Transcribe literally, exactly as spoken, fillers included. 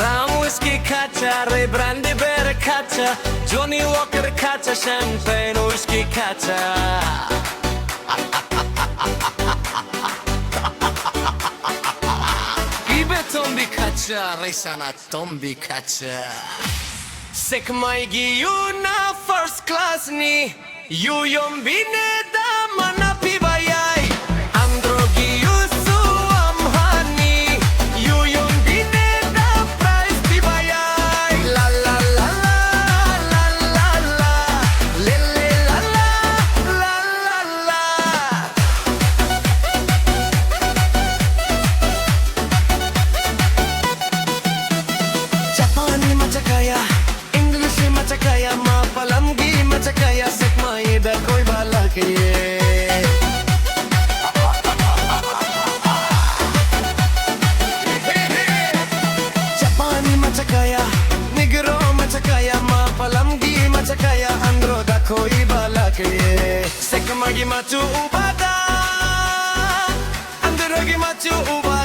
Ramos ki kacha, re brandy ber kacha, Johnny Walker kacha, champagne whisky kacha. Ibe tombi kacha, resana tombi kacha. Sek mai gi una first class ni. Yu yom bine da mana pibayai. Andro gi usu am hani. Yu yom bine da price pibayai. La la la la la la la. Le le la la la la la. Japani machakaya, English machakaya, ma palamgi machakaya, sekmai da koi bala ke. Japani machakaya, Negro machakaya, ma palamgi machakaya, andro da koi bala ke. Sekmagi machu ubada, andro gi machu uba.